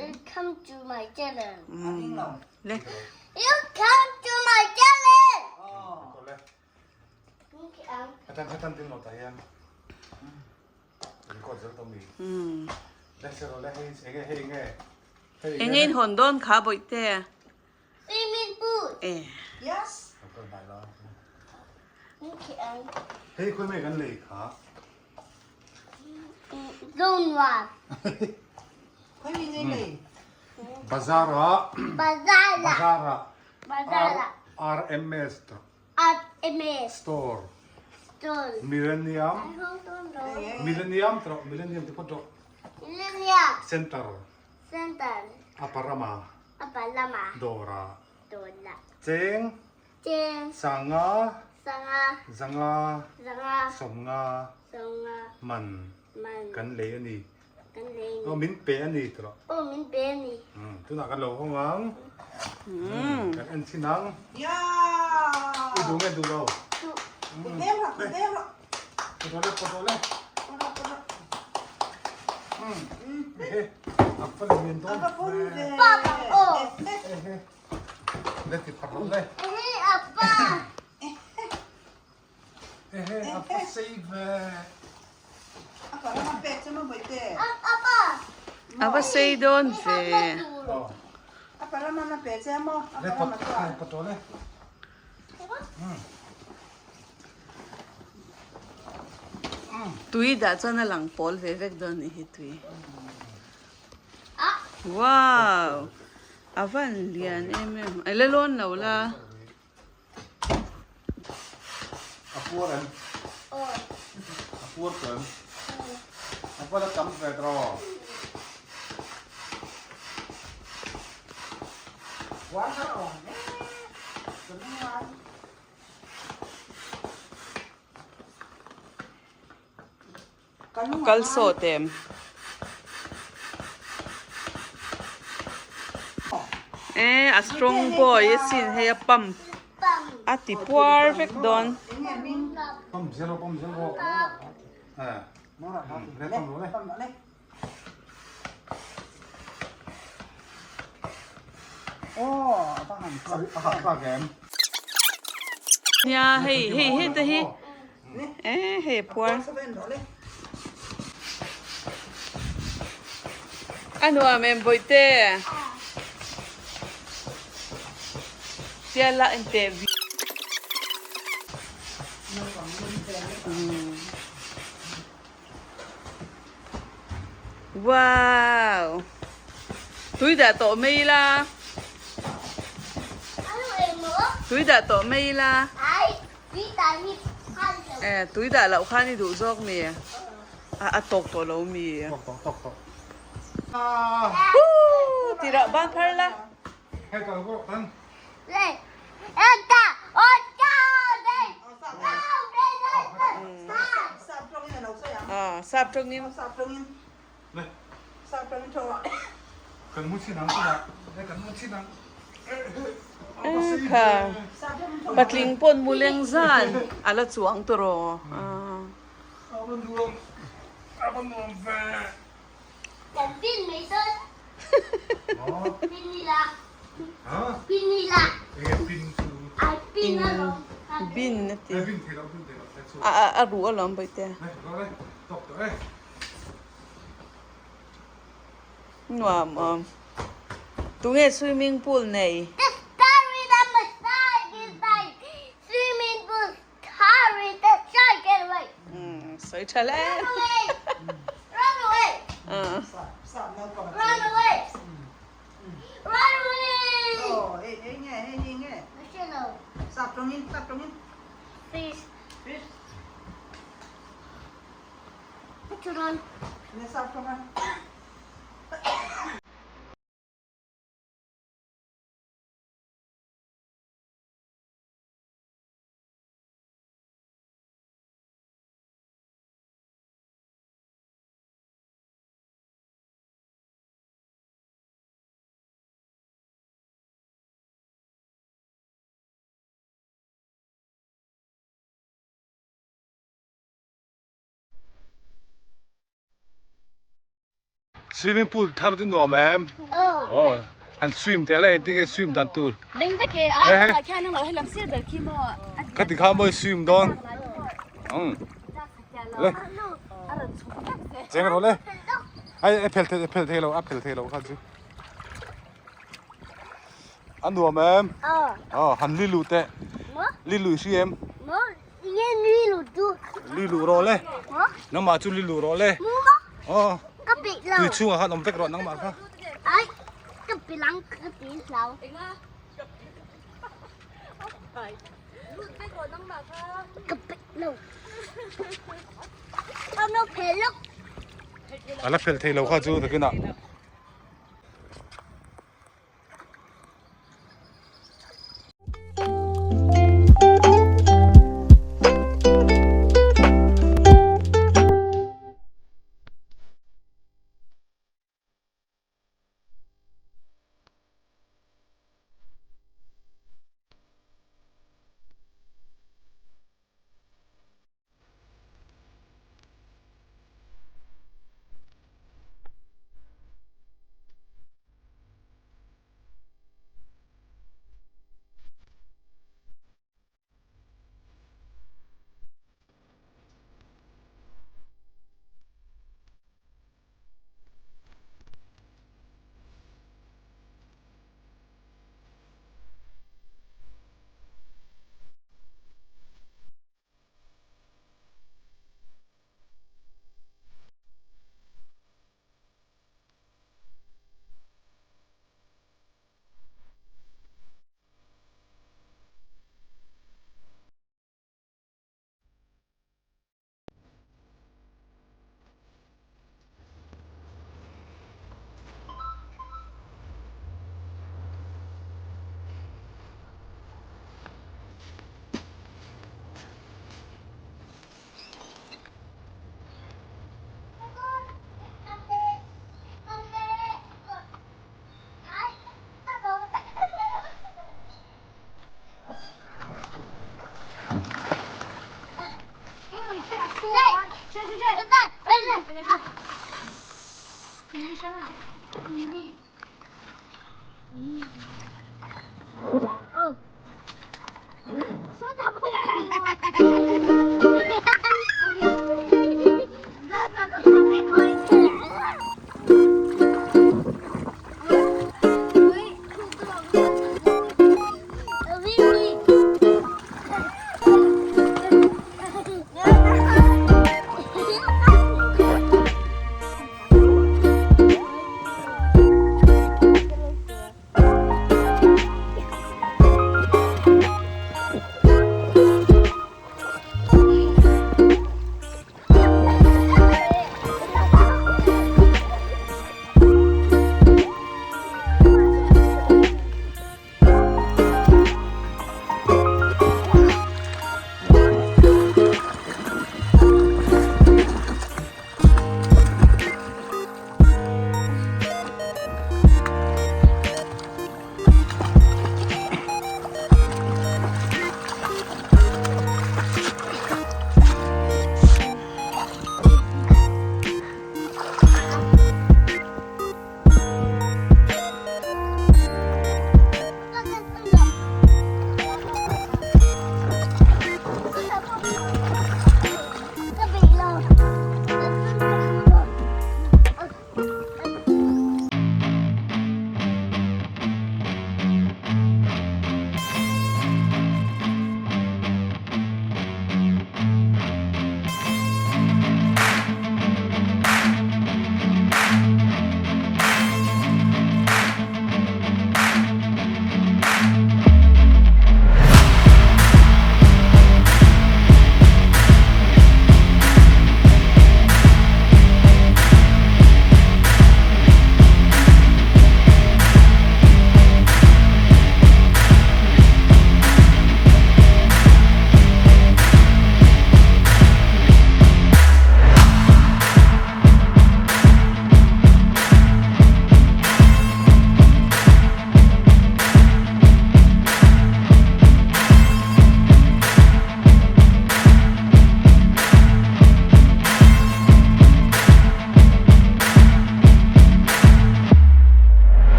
Welcome to my channel. Le. Welcome to my channel. Enge in hawn dawn kha bawihte? Swimming pool. E. Yes. Hei khawi mai kan lei kha. Zone one. Khawi mi ngei lei. Bazar ah. Bazar ah. Bazar ah. Bazar ah. RMS RMS store. Store. Millennium. Millennium tro Millennium ti phawt rawh. Millennium. Center. Center. Aparama. Aparama. Dawra. Dawra. Cheng. Cheng. Sanga. Sanga. Zanga. Zanga. Sawmnga. Sawmnga. Man. Man. Kan lei a ni. Kan lei a ni. Aw min pe a ni tawh. Aw min pe a ni. Tunah kan lo hawng ang. Kan en chin ang. Ya. I duh nge duh lo? Duh. Kut deuh rawh, kut deuh rawh. Kut rawh le, kut rawh le. Kut rawh, kut rawh. Ehe, a va lian dawn. A va pum ve. Papa aw. Ehe, le ti phar rawh le. Ehe, apa. Ehe, a va sei ve. A pa ram a pek che maw Bawihte? Apa. A va sei dawn ve. A pa ram a pe che maw? A pa ram a chuan. Le pot rawh le. Tui dah chuan a lang pawl ve vek dawn nih hi tui. Wow! A van lian em em. A la lawn lo la. A puar em? A puar tawh em? A puar a tam ve tawh. A kal sawt em? E a strong boy a sin hei a pump a ti puar vek dawn. Nia hei hei hei te hi e hei a puar. A nuam em bawihte. Tia la in teh vi. Wow! Tui dah tawh mai ila. Tui dah tawh mai ila. Eh, tui dah loh khan i duh zawk mi? A a tawk tawh lo mi? Tawk tawh, tawk tawh. Huu! Ti rah ban phar la. Sap tawngin. Kha patling pawn mu leng zan a la chuang tawh rawh. Bin a ti. A ruh alawm bawihte. Nuam awm. Tunge swimming pool nei? Sawi tha hle. Swimming pool thar chu nuam em? Aw. Han swim teh le engtin nge swim dan tur. Khati kha mawi swim dawn. Umm. Le. Cheng rawh le. Ai a phel thei a phel thei lo a phel thei lo kha chu. A nuam em? Aw. Han li luh teh. Li luh i hria em? Nge nui lu tu. Li lu rawh le. Nangmah chu li lu rawh le. Aw. Ka peih lo. Tui chhungah khan awm vek rawh nangmah kha. Ai ka pe lang ka pe hlau. Ka peih lo. Ka no phel lok. A la phel thei lo kha chu takinah.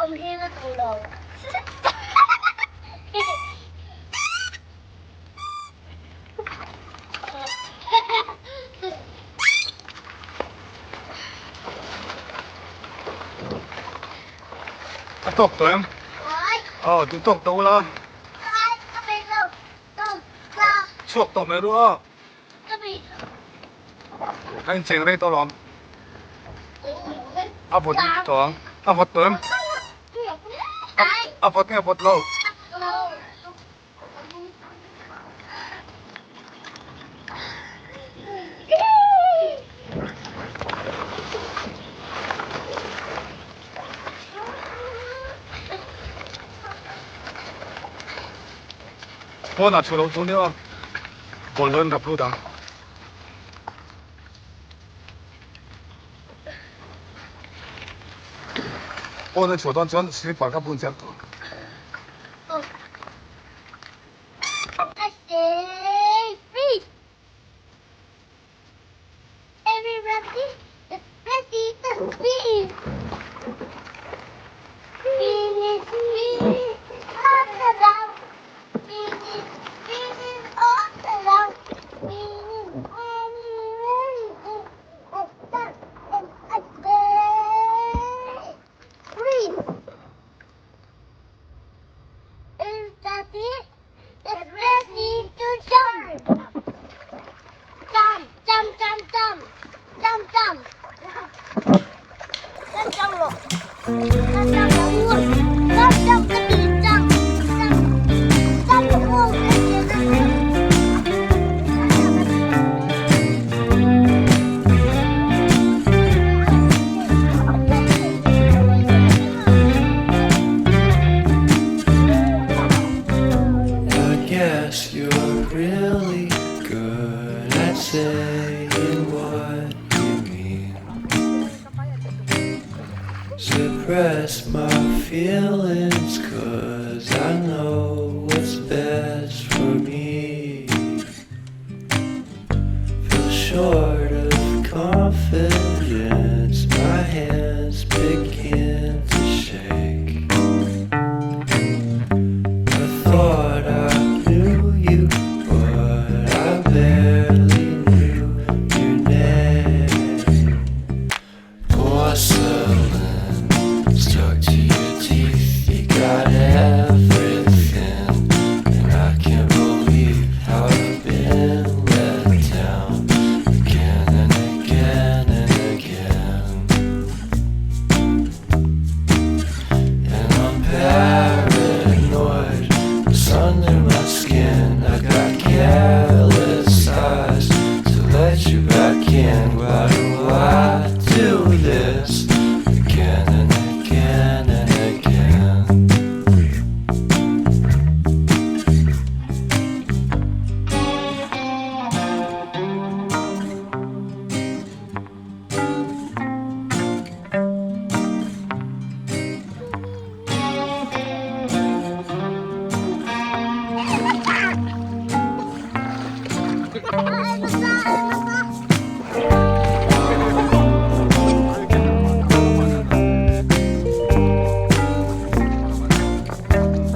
Awm hi ka duh lo. A tawk tawh em? Aw duh tawk tawh ula. Chhuak tawh mai ru a. A incheng rei tawh alawm. A vawt tawh ang. A vawt tawh em? A vawt nge vawt lo? Pawnah chhuah loh tur nia aw. Bawlhhlawh in rap lut ang. Pawn a chhuah dawn chuan slipper kha bun chiah tur.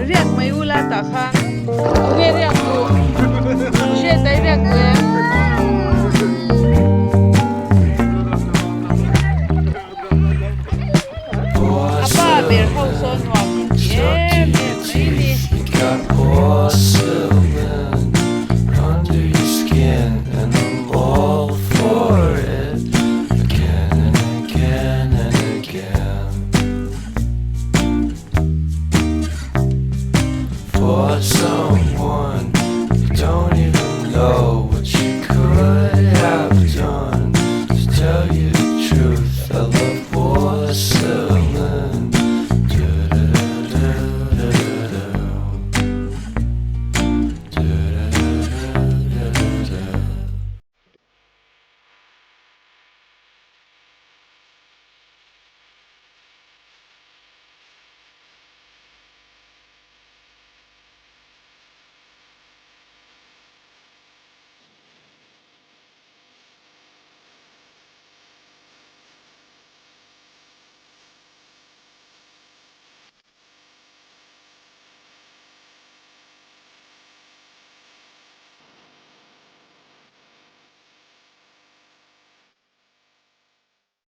Riak mai ula tah khan tunge riak duh hriat ai riak duh em? A pa ber ho sawn nuam in ti em em mai ni.